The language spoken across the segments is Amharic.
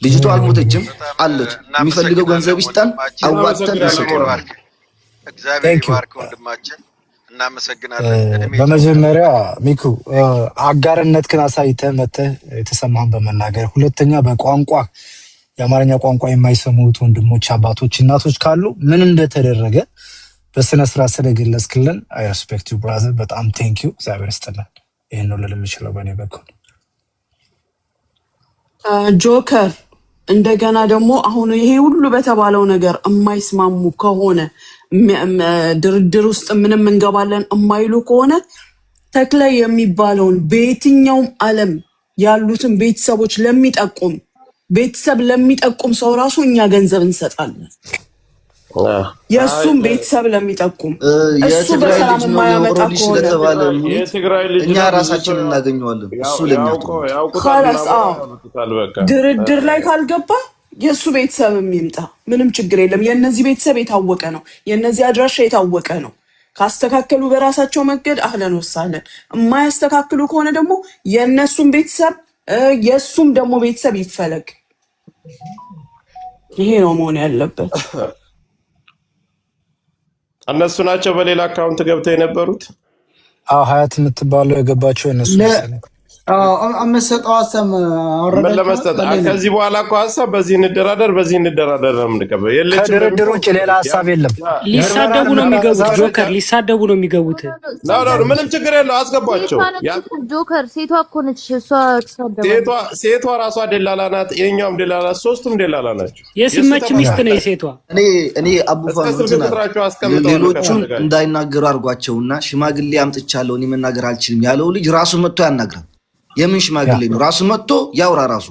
ልጅቷ አልሞተችም በጣም አለች። የሚፈልገው እናመሰግናለን ገንዘብ ይስጠን፣ ወንድማችን። አዋጥተን እግዚአብሔር እንሰጠዋለን። ይባርክ። እግዚአብሔር Thank you። ይባርክ ወንድማችን፣ እናመሰግናለን። እድሜ ይጨምርልን። በመጀመሪያ ሚኩ አጋርነትህን አሳይተህ መተህ የተሰማህን በመናገር፣ ሁለተኛ በቋንቋ የአማርኛ ቋንቋ የማይሰሙት ወንድሞች፣ አባቶች፣ እናቶች ካሉ ምን እንደተደረገ በስነ ስርዓት ስለገለጽክልን I respect you brother፣ በጣም thank you። እግዚአብሔር ይስጥልን። ይህን ነው ልል የምችለው በእኔ በኩል። ጆከር፣ እንደገና ደግሞ አሁን ይሄ ሁሉ በተባለው ነገር የማይስማሙ ከሆነ፣ ድርድር ውስጥ ምንም እንገባለን የማይሉ ከሆነ፣ ተክለ የሚባለውን በየትኛውም ዓለም ያሉትን ቤተሰቦች ለሚጠቁም፣ ቤተሰብ ለሚጠቁም ሰው ራሱ እኛ ገንዘብ እንሰጣለን። የእሱም ቤተሰብ ለሚጠቁም እሱ የትግራይ በሰላም ልጅ ነው የማያመጣ የኦሮሞ ልጅ ከሆነ ስለተባለ ሙኒት የትግራይ ልጅ እኛ ነው። ብዙ ራሳችን ሰው እናገኘዋለን። እሱ ለኛ ተውት። ያውቁታል። خلاص አዎ ያመጡታል። በቃ ድርድር ላይ ካልገባ የእሱ ቤተሰብ የሚምጣ ምንም ችግር የለም። የእነዚህ ቤተሰብ የታወቀ ነው። የእነዚህ አድራሻ የታወቀ ነው። ካስተካከሉ በራሳቸው መንገድ أهلا وسهلا። የማያስተካክሉ ከሆነ ደግሞ የእነሱም ቤተሰብ የእሱም ደግሞ ቤተሰብ ይፈለግ። ይሄ ነው መሆን ያለበት። እነሱ ናቸው በሌላ account ገብተው የነበሩት። አዎ፣ ሀያት የምትባለው የገባቸው የእነሱ መሰለኝ። የምትሰጠው ሀሳብ ምን አወረዳችሁ? ለመስጠት ከዚህ በኋላ እኮ ሀሳብ በዚህ እንደራደር በዚህ እንደራደር ነው የምንቀበለው። የለችም። ከድርድር ውጭ ሌላ ሀሳብ የለም። ሊሳደቡ ነው የሚገቡት። ጆከር፣ ሊሳደቡ ነው የሚገቡት። No no፣ ምንም ችግር የለው፣ አስገቧቸው። ሴቷ ነች እኮ ጆከር፣ ሴቷ እኮ ነች። እሷ ትሳደባለች። ሴቷ ራሷ ደላላ ናት፣ የኛውም ደላላ፣ ሶስቱም ደላላ ናቸው። የስመች ሚስት ነው የሴቷ። እኔ አቡፋ እስከ ስልክ እንትን አለ ቁጥራቸው አስቀምጠዋለሁ ሌሎቹን ከፈለጋችሁ። እንዳይናገሩ አድርጓቸውና ሽማግሌ አምጥቻለሁ እኔ መናገር አልችልም ያለው ልጅ ራሱ መጥቶ ያናግራል። የምን ሽማግሌ ነው? ራሱ መጥቶ ያውራ ራሱ።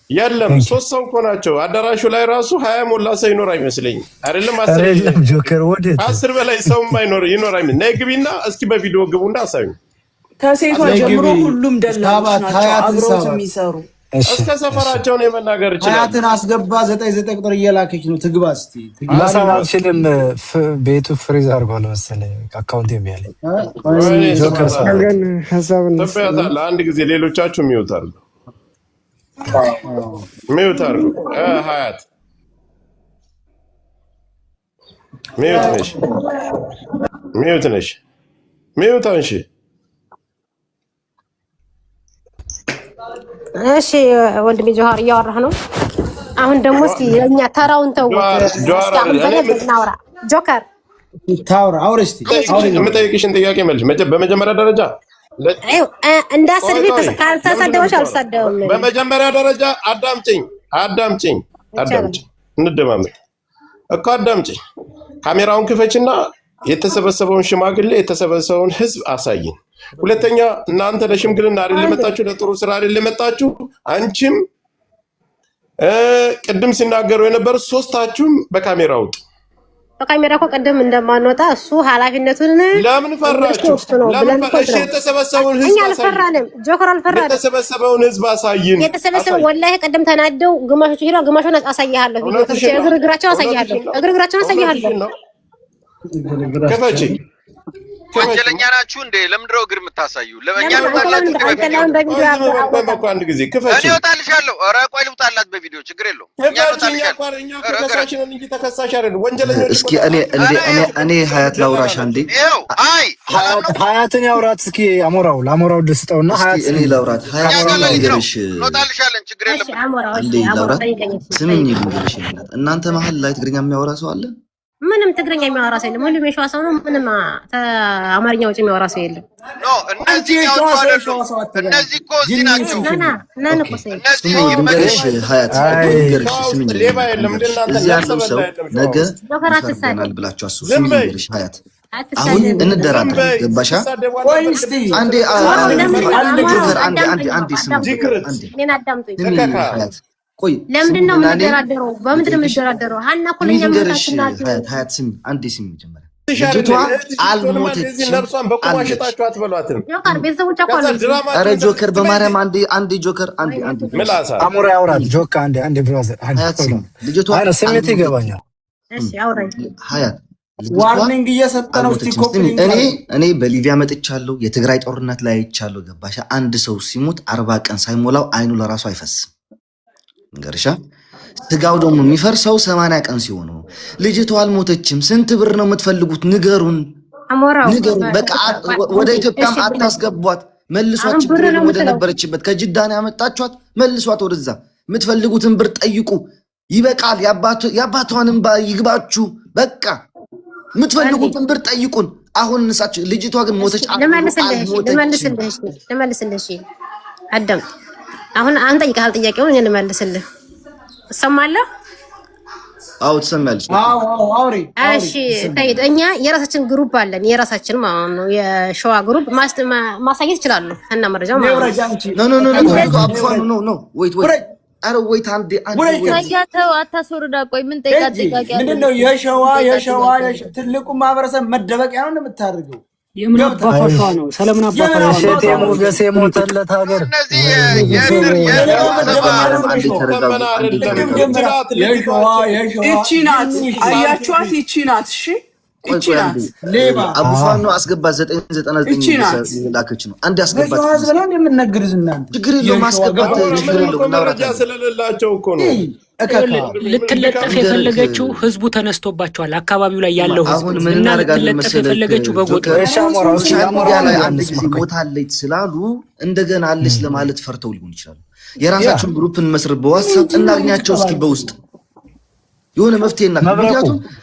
የለም፣ ሶስት ሰው እኮ ናቸው። አዳራሹ ላይ ራሱ 20 ሞላ ሰው ይኖር አይመስለኝም። አይደለም ኧረ 10 የለም ጆከር፣ ወዴት? 10 በላይ ሰው ይኖር ይኖር አይመስለኝም። ነይ ግቢና እስኪ በቪዲዮ ግቡና አሳዩ። ከሴቷ ነይ ጀምሮ ግቢ። ሁሉም ደላሎች ሳባት፣ ናቸው ሀያትን አብረውት ሳባት። የሚሰሩ። እሺ። እስከ ሰፈራቸውን የመናገር ይችላል። ሀያትን አስገባ። 99 ቁጥር እየላከች ነው። ትግባ እስኪ ትግባ። መሳብ አልችልም። ቤቱ freeze አድርጓል መሰለኝ account የሚያለኝ። ወይኔ ጆከር ስማታ። ሳባት። ግን ሀሳብ እንስጥ። ትበያታለህ። አንድ ጊዜ ሌሎቻችሁ mute አድርጉ፣ mute አድርጉ። ሀያት mute ነሽ፣ mute ነሽ፣ mute አንሺ። እሺ ወንድሜ ጆሀር፣ እያወራህ ነው። አሁን ደግሞ እስኪ ለእኛ ተራውን ተውት። ጆሀር እስኪ ጆሀር አሁን እኔ በደንብ እናውራ። ጆከር። ታውራ፣ አውሪ እስኪ አውሪ። የምጠይቅሽን ጥያቄ መልሽ። በመጀመሪያ ደረጃ እንዳሰድቤ ቆይ ቆይ፣ ካልተሳደበች ለምንድን ነው አልሳደብም። በመጀመሪያ ደረጃ አዳምጪኝ፣ አዳምጪኝ፣ ይቻላል። አዳምጪኝ፣ እንደማመጥ እኮ አዳምጪኝ። ካሜራውን ክፈችና የተሰበሰበውን ሽማግሌ የተሰበሰበውን ህዝብ አሳይን። ሁለተኛ እናንተ ለሽምግልና አይደል የመጣችሁ፣ ለጥሩ ስራ አይደል የመጣችሁ። አንቺም ቅድም ሲናገሩ የነበሩ ሶስታችሁም በካሜራ ውጡ። በካሜራ እኮ ቅድም እንደማንወጣ እሱ ኃላፊነቱን ለምን ፈራችሁ? እሱ ነው ለምን ብለን እኮ እሺ፣ ነው። የተሰበሰበውን እኛ ህዝብ አሳይን። አልፈራንም። ጆከር አልፈራንም። የተሰበሰበውን ህዝብ አሳይን፣ የተሰበሰበ አሳይን። ወላሂ ቅድም ተናደው ግማሾቹ ሄደው ግማሹን አሳይሃለሁ። ቪዲዮ ከፍቼ እውነትሽን ነው፣ እግር እግራቸውን አሳይሃለሁ። እውነትሽን ነው፣ እግር እግራቸውን አሳይሃለሁ። እውነትሽን ነው። ክፈቺ፣ ክፈቺ። ወንጀለኛ ናችሁ እንዴ? ለምንድን ነው እግር የምታሳዩ? ለእኛ ለምን አንተ ልውጣላችሁ ለምን እንዴ አንተ በቪዲዮ? ለምን በቪዲዮ ቆይ ዝም በል፣ ቆይ አወጣ? እኮ አንድ ጊዜ ክፈቺ፣ እኔ እወጣልሻለሁ። ኧረ ቆይ ልውጣላት በቪዲዮ፣ ችግር የለውም። እኛ ክፈቺ። እኛ እንወጣልሻለን። እኮ እኛ እኮ ኧረ እግር ከሳሽ ነን እንጂ ተከሳሽ አይደለም። ወንጀለኞች እኮ እስኪ እኔ እንዴ ኧረ እኔ ይኸው እኔ ሀያት ደላላ ላውራሽ ናቸው። አንዴ። ይኸው አይ ሰላም ነው። ሀያትን ያውራት እስኪ። አሞራው ለአሞራው ድስጠውና እስኪ ሀያት እኔ ላውራት። እኛ ሀያት ጋር ስሚኝ ሌሊት ነው። ልንገርሽ፣ እንወጣልሻለን፣ ችግር እሺ የለብንም። አሞራው፣ እሺ አንዴ አሞራው ላውራት። ጠይቀኝ። እሺ ስሚኝ ጠይቀኝ። ልንገርሽ፣ እናት እናንተ መሀል ላይ ትግርኛ የሚያወራ ሰው አለ? ምንም ትግርኛ የሚያወራ ሰው የለም። ሁሉም የሸዋ ሰው ነው። ምንም አማርኛ ውጭ የሚያወራ ሰው የለም። No አንቺ እነዚህኛዎቹ የሸዋ ሰው አይደሉም። የሸዋ ሰው አትበይ። እነዚህ እኮ እዚህ ጅኒ ናቸው። ና ና ነን እኮ Okay ሰው እነዚህ ስሙ ልንገርሽ፣ ይመቹ። ሀያት አይ ልንገርሽ፣ ሸዋ ውስጥ ስሚኝ ሌባ የለም፣ ልንገርሽ፣ እንደናንተ እዚህ ነፍሰ ያለው በላ ሰው የለም ሸዋ ነገ ውስጥ። ጆከር አትሳደብ፣ ይፈርደናል ብላችሁ አስቡ። ዝም ስሚኝ በይ፣ ልንገርሽ ሀያት፣ አሁን አትሳደብ። ዝም እንደራደር፣ በይ። ገባሻ? ትሳደቡ ቆይ አልነበር እስኪ ቅድም? አንዴ ለምንድን ነው አንድ አሞራው? ጆከር፣ አንዴ አንዴ አዳምጡኝ፣ አንዴ ስሚኝ፣ አዳምጡኝ፣ ጅክርት አንዴ እኔን አዳምጡኝ። ስሚኝ እከካ ሀያት፣ ቆይ ለምንድን ነው ስሚኝና እኔ የምንደራደረው? በምንድን ነው ልጠይቅሽ። የምንደራደረው? ሀና እኮ ስሚኝ ለእኛ ልንገርሽ እህታችን ናት። ሀያት፣ ሀያት ስሚኝ፣ አንዴ ስሚኝ መጀመሪያ እህትሽ ልጅቷ አይደለም እህትሽ ብትሆንማ እንደዚህ አልሞተችም ነፍሷን በቁሟ አለች። ሽጣችሁ አትበሏትም። ጆከር፣ ቤተሰቦቿ እኮ ከዛ አሉ እዚህ። ኧረ ድራማችሁን ጆከር ትበይ በማርያም አንዴ አንዴ ጆከር አንዴ አንዴ ምላሳ አሞራ ያውራት ጆካ፣ አንዴ አንዴ brother፣ አንዴ ሀያት hold ስሚ on። ልጅቷ አይ ነው ስሜት አልሞተችም። ይገባኛል። እሺ አውራኝ። ሀያት ልጅቷ Warning እየሰጠ ነው። እስቲ አልሞተችም። ኮፒ ስሚ link እኔ አድርጉ። እኔ በሊቢያ መጥቻለሁ። የትግራይ ጦርነት ላይ አይቻለሁ። ገባሻ? አንድ ሰው ሲሞት 40 ቀን ሳይሞላው አይኑ ለራሱ አይፈስም። እንገርሻ ስጋው ደግሞ የሚፈርሰው 80 ቀን ሲሆን ነው። ልጅቷ አልሞተችም። ስንት ብር ነው የምትፈልጉት? ንገሩን፣ አሞራው ንገሩን። በቃ ወደ ኢትዮጵያም አታስገቧት፣ መልሷት። አሁን ብር ችግር ነው የለም። ወደ የምትለው? ነበረችበት ከጅዳ ነው ያመጣችኋት፣ መልሷት ወደዛ። የምትፈልጉትን ብር ጠይቁ። ይበቃል። የአባቷንም ይግባችሁ። በቃ የምትፈልጉትን ብር ጠይቁን። አሁን እንሳችሁ። ልጅቷ ግን ሞተች ልመልስልህ እሺ፣ አልሞተችም። ልመልስልህ እሺ፣ ልመልስልህ እሺ። አዳም አሁን አንተ ጠይቀሃል ጥያቄውን፣ እኔ ልመልስልህ። እሰማለሁ። አዎ ትሰሚያለሽ። አዎ አዎ፣ አውሪ አውሪ። እሺ ሰይድ፣ እኛ የራሳችን group አለን፣ የራሳችን ማለት ነው። የሸዋ group ማሳየት ይችላሉ እና መረጃው ማለት ነው። ውረጅ አንቺ። No, no, no, no, አብፋኑ፣ no, no, wait, wait፣ ውረጅ። ኧረ wait፣ አንዴ አንዴ ውረጅ። wait። ታያ ተው፣ አታስወርዳ። ቆይ ምን ጠይቃት እንጂ ጥያቄ አለ? ምንድን ነው የሸዋ ምን ጠይቃት የሸዋ ጥያቄ አለ? ትልቁ ማህበረሰብ መደበቂያ ነው እንደምታደርገው የምን ገብተህ አባቷ ሸዋ ነው? ስለምን አባቷ የምን ሸዋ ነው? እሸቴ ሞገሴ የሞተለት ሀገር እነዚህ የእድር የእድር ስብሰባ አንዴ ተረጋጉ፣ ተመና አንዴ አይደለም ተረጋጉ። እንጅራት የሸዋ የሸዋ ይቺ ናት፣ አያችኋት? ይቺ ናት። እሺ ቆይ ይቺ ቆይ ናት። አንዴ ሌባ አቡፋኖ አስገባት። 999 ይቺ ናት። ላከች ነው። አንዴ አስገባት። በሸዋ ህዝብ ነው እንደምንነግርዝ እናንተ ችግር የለውም የሸዋ አስገባት። ገባ ችግር ምንም የለውም እኮ መረጃ እናውራታለን። ስለሌላቸው እኮ ነው። እከካ ልትለጠፍ የፈለገችው ህዝቡ ተነስቶባቸዋል። አካባቢው ላይ ያለው ህዝብ አሁን ምን እና እናደርጋለን ልትለጠፍ መሰለህ የፈለገችው በጎጥ ጆከር፣ ነው። እሺ አሞራው፣ እስኪ social media አሞራውን ላይ አንድ እንስማ። ጊዜ ቆይ ሞታለች ስላሉ እንደገና አለች ለማለት ፈርተው ሊሆን ይችላሉ። የራሳቸውን group እንመስርት፣ በዋትሳፕ እናግኛቸው እስኪ በውስጥ የሆነ መፍትሄ እና መብረቁ ምክንያቱም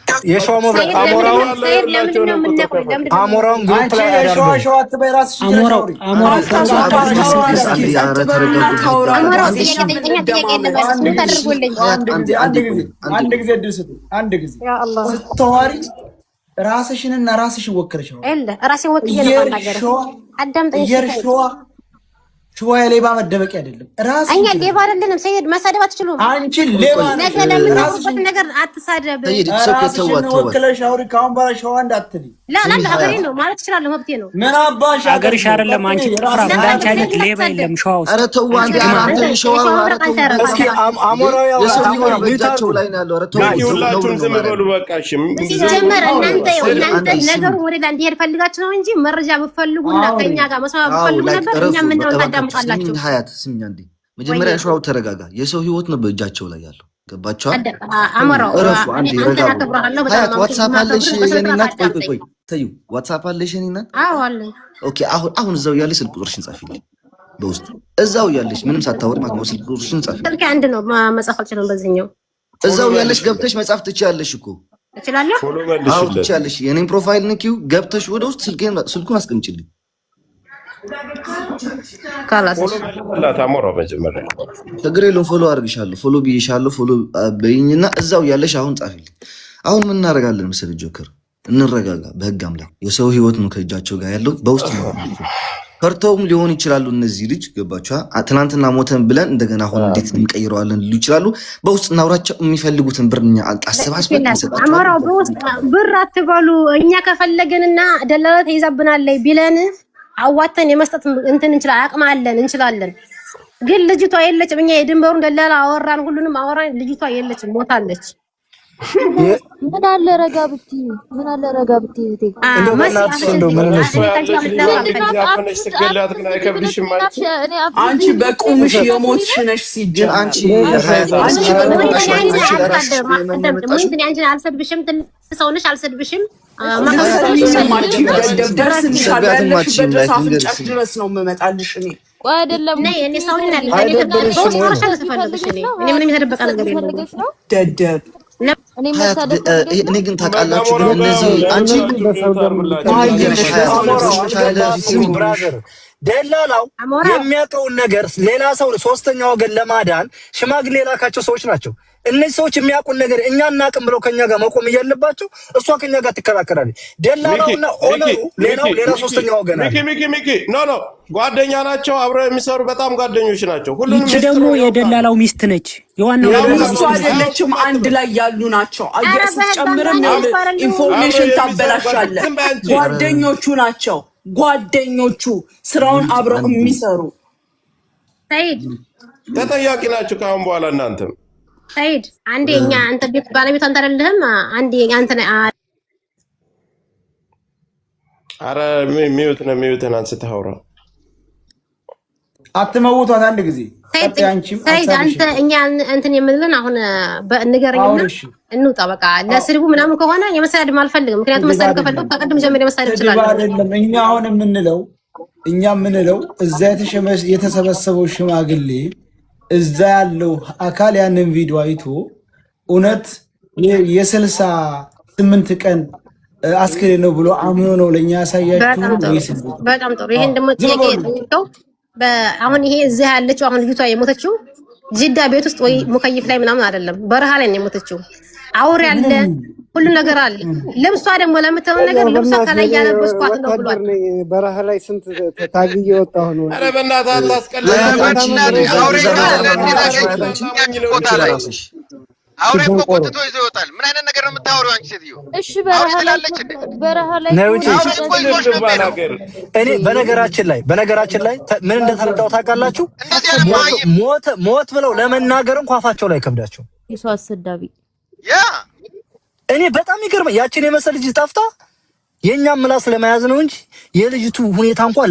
የሸዋ መብረቅ ሰይድ ለምንድን አሞራውን ነው ሰይድ ለምንድን ነው የምነኩት? ለምንድን ነው አሞራውን group አንቺ ላይ የሸዋ አዳርገው። ሸዋ አትበይ፣ ራስሽ ችለሽ አሞራው አውሪ። አሞራው አታስወጣቸው። አንዴ እስኪ ኧረ ጸጥ በሉና ተረጋጉ። ታውራ። አሞራው አንዴ ጥያቄ ጠይቀኛ፣ ጥያቄ የለም። mute አድርጎልኝ። ሀያት አንድ አንዴ ጊዜ አንዴ አንድ ጊዜ ቆይ አንዴ አንድ ጊዜ እድል ስጡ። አንድ ጊዜ ያ አላህ ስተዋሪ ራስሽንና ራስሽን ወክለሽ አውሪ። የለ ራሴን ወክዬ ነው የማናገረው። የሸዋ አዳምጠኝ እሺ ሰይድ። የሸዋ ሸዋ የሌባ መደበቂያ አይደለም። ራስሽን እኛ ችለሽ ሌባ አይደለንም ሰይድ፣ መሳደብ አትችሉም። አንቺ ሌባ ነሽ። ነገ ለምናወሩበት ራስሽን ነገር አትሳደብ። ሰይድ it's okay፣ ራስሽን ተዋት ተዋት። ወክለሽ አውሪ። ከአሁን በኋላ ሸዋ እንዳትልኝ። ላ ላ ሀገሬ ነው ማለት እችላለሁ፣ መብቴ ነው። ምን አባሽ ሀገርሽ አይደለም አንቺ ጥፍራ። እንዳንቺ አይነት ሌባ የለም ሸዋ ውስጥ። ኧረ ተው አንቺ አንዴ፣ ኧረ ግማም አንተ የሸዋ የሸዋ ኧረ መብረቅ ተው አንተ ኧረ እስኪ አሞራው ያውራ። የሰው ህይወት አሞራው mute በእጃቸው አድርጉ። ላይ ነው ያለው። ኧረ ተው ሚኪ ነውር ሁላችሁም ነው ዝም ማለት በሉ ነው። በቃ። እሺ ሲጀመር እናንተ ሰይድ እናንተ አንዴ ስሚ። ነገሩን ወደ ሌላ እንዲሄድ ፈልጋችሁ ነው እንጂ መረጃ ብትፈልጉና አውሪ። ከኛ ጋር መስማት አዎ ብትፈልጉ like ነበር። እኛ እረፉ ምንድነው እባካችሁ። ታዳምጣላችሁ? ስሚኝ ሀያት ስሚኝ አንዴ። መጀመሪያ ወይዬ ሸዋው ተረጋጋ። የሰው ህይወት ነው በእጃቸው ላይ ያለው። ገባችኋል? አሞራው እረፉ እኔ አንዴ አንተን ረጋ በሉ። አከብረሃለሁ በጣም ሀያት ዋትሳፕ አለሽ የማከብርህ በስነ የኔ ስርዓት እናት? ቆይ ቆይ አዳምጠኝ። ቆይ ተዩ። ዋትሳፕ አለሽ የኔ እናት? አዎ አለኝ። Okay አሁን አሁን እዛው እያለሽ ስልክ ቁጥርሽን ጻፊልኝ በውስጥ እዛው እያለሽ ምንም ሳታወሪ ማለት ነው። ስልክ ቁጥርሽን ጻፊልኝ ስልኬ አንድ ነው፣ መጻፍ አልችልም። በዚህኛው follow እዛው እያለሽ መልሽለት፣ ገብተሽ መጻፍ ትችያለሽ እኮ። እችላለሁ። follow አዎ መልሽለት። ትችያለሽ። የኔን profile ንኪው ገብተሽ ወደ ውስጥ ስልኩን አስቀምጪልኝ። ካላስ follow መልስላት አሞራው መጀመሪያ። ችግር የለውም። follow አድርግሻለሁ። follow ብዬሻለሁ። follow በይኝና እዛው ያለሽ አሁን ጻፊልኝ። አሁን ምን እናደርጋለን መሰለህ ጆከር፣ እንረጋጋ። በህግ አምላክ የሰው ህይወት ነው ከእጃቸው ጋር ያለው። በውስጥ ነው ፈርተውም ሊሆን ይችላሉ። እነዚህ ልጅ ገባችኋ? ትናንትና ሞተን ብለን እንደገና አሁን እንዴት እንቀይረዋለን ሊሉ ይችላሉ። በውስጥ እናውራቸው። የሚፈልጉትን ብር እኛ አሰባስበን እንሰጣቸዋለን። አሞራው በውስጥ ብር አትበሉ። እኛ ከፈለግንና ደላላ ተይዛብናለች ቢለን አዋተን የመስጠት እንትን እንችላለን፣ አቅም አለን፣ እንችላለን። ግን ልጅቷ የለችም። እኛ የድንበሩን ደላላ አወራን፣ ሁሉንም አወራን። ልጅቷ የለችም፣ ሞታለች። ምን አለ ረጋ ብትይ፣ ምን አለ ረጋ ብትይ እህቴ። እንደው በእናትሽ እንደው ምን እሷ ያለች ልጅ እንደዚህ አፍነሽ ስትገላት ግን አይከብድሽም አንቺ? አንቺ በቁምሽ የሞትሽ ነሽ ግን ሲጀመር። አንቺ ሀያት አንቺ የመጣሽው በቁምሽ አንቺ ለራስሽ የመን የመጣሽው አንቺን አልሰድብሽም፣ ትልቅ ሰው ነሽ፣ አልሰድብሽም። አትሰሚኝም አንቺ ደደብ፣ ደርስልሻለሁ። ሰድቢያትም ያለሽበት አትችይም። ድረስ like አፍንጫሽ ልንገርሽ ድረስ ነው የምመጣልሽ እኔ። ቆይ አይደለም እኔ እኔ ሰው ነኝ አለ አይደብርሽም በውስጥ ወይ? ማውራት ፈልግሽ እኔ እኔ ምንም የተደበቀ ነገር የለውም። ፈልገሽ ነው ደደብ እኔ ሀያት መሳደብ እኔ ፈልገሽ ነው? ግን ታውቃላችሁ ግን እነዚህ አንቺ ልንገርሽ ሀያት አሞራው ቻለ አልገባህም brother። ደላላው አሞራው የሚያውቀውን ነገር ሌላ ሰው ሶስተኛ ወገን ለማዳን ሽማግሌ የላካቸው ሰዎች ናቸው። እነዚህ ሰዎች የሚያውቁን ነገር እኛ እናቅም ብለው ከኛ ጋር መቆም እያለባቸው እሷ ከኛ ጋር ትከራከራለች። ሚኪ ደላላውና ሚኪ owner ኡ ሚኪ ሌላው ሌላ ሚኪ ሶስተኛ ወገን ሚኪ አለ። ሚኪ ሚኪ no, no፣ ጓደኛ ናቸው፣ አብረው የሚሰሩ በጣም ጓደኞች ናቸው። ሁሉንም ይቺ ደግሞ ሚስጥሩን ያውቃሉ። የደላላው ሚስት ነች። የዋናው ደላላ ሚስቱ ሚስት ነች። አይደለችም፣ አንድ ላይ ያሉ ናቸው። ኧረ አየህ በህግ ስትጨምርም አምላክ እሱ አይደለሁም። አብረው information የሚሰሩ ታበላሻለህ። ዝም በይ አንቺ። ጓደኞቹ ናቸው፣ ጓደኞቹ ስራውን አብረው የሚሰሩ። ሰይድ ተጠያቂ ናቸው ከአሁን በኋላ እናንተም። ሰይድ አንዴ እኛ አንተ ቤት ባለቤቱ አንተ አይደለህም። አንዴ አንተ ነህ። አረ mute ነው፣ mute ን አንስተህ አውራ። አትመውቷት። አንድ ጊዜ ሰይድ ቀጥይ፣ አንቺም ሰይድ አንተ ሀሳብሽን እኛ እንትን የምንልን አሁን ንገረኝና አሁን እሺ፣ እንውጣ። በቃ ለስድቡ ምናምን ከሆነ የመሳደብ አልፈልግም። ምክንያቱም ስድብ መሳደብ ከፈለኩ አይደለም ከቅድም ጀምሬ መሳደብ ስድብ እችላለሁ። አይደለም። እኛ አሁን የምንለው እዛ የተሰበሰበው ሽማግሌ፣ እዛ ያለው አካል ያንን ቪዲዮ አይቶ እውነት የ68 ቀን አስክሬን ነው ብሎ አምኖ ነው ለእኛ ያሳያችሁ በጣም ጥሩ ወይስ እንዴት ነው? በጣም ጥሩ። ይሄን ደግሞ ዝም ጥያቄ በሉ። የጠየቀው አሁን ይሄ እዚህ ያለችው አሁን ልጅቷ የሞተችው ጅዳ ቤት ውስጥ ወይ مكيف ላይ ምናምን አይደለም፣ በረሃ ላይ ነው የሞተችው። አውሬ አለ፣ ሁሉ ነገር አለ። ልብሷ ደግሞ ለምትለው ነገር ልብሷ ከላይ ያለበስኳት ነው ወታደር ብሏል። ነኝ። በረሃ ላይ ስንት ታግዬ ወጣሁ ነው። ኧረ በእናትህ አታስቀልድ። አንቺ በእናትህ አውሬ እዛ ካለ ቦታ እንዴት ላይ አገኘ አንቺ ቦታ ላይ ለራስሽ አውሬ እኮ ደንቆሮ። ጎትቶ ይዞ ይወጣል። ምን አይነት ነገር ነው የምታወሪው አንቺ ሴትዮ? እሺ አውሬ በረሃ ላይ ትላለች እንዴ? በረሃ ላይ ነይ ውጪ። አውሬ እኮ ይዞሽ ነው የሚሄደው። ነገር እኔ በነገራችን ላይ ምን እንደተረዳው ታውቃላችሁ? እንደዚህ አይነት ሞት መሀይም ሞት ሞት ብለው ለመናገር እንኳ አፋቸው ላይ ከብዳቸው። የሰው አሰዳቢ። እኔ በጣም ይገርመኝ፣ ያችን የመሰል ልጅ ጠፍታ የእኛም ምላስ ለመያዝ ነው እንጂ የልጅቱ ሁኔታ እንኳን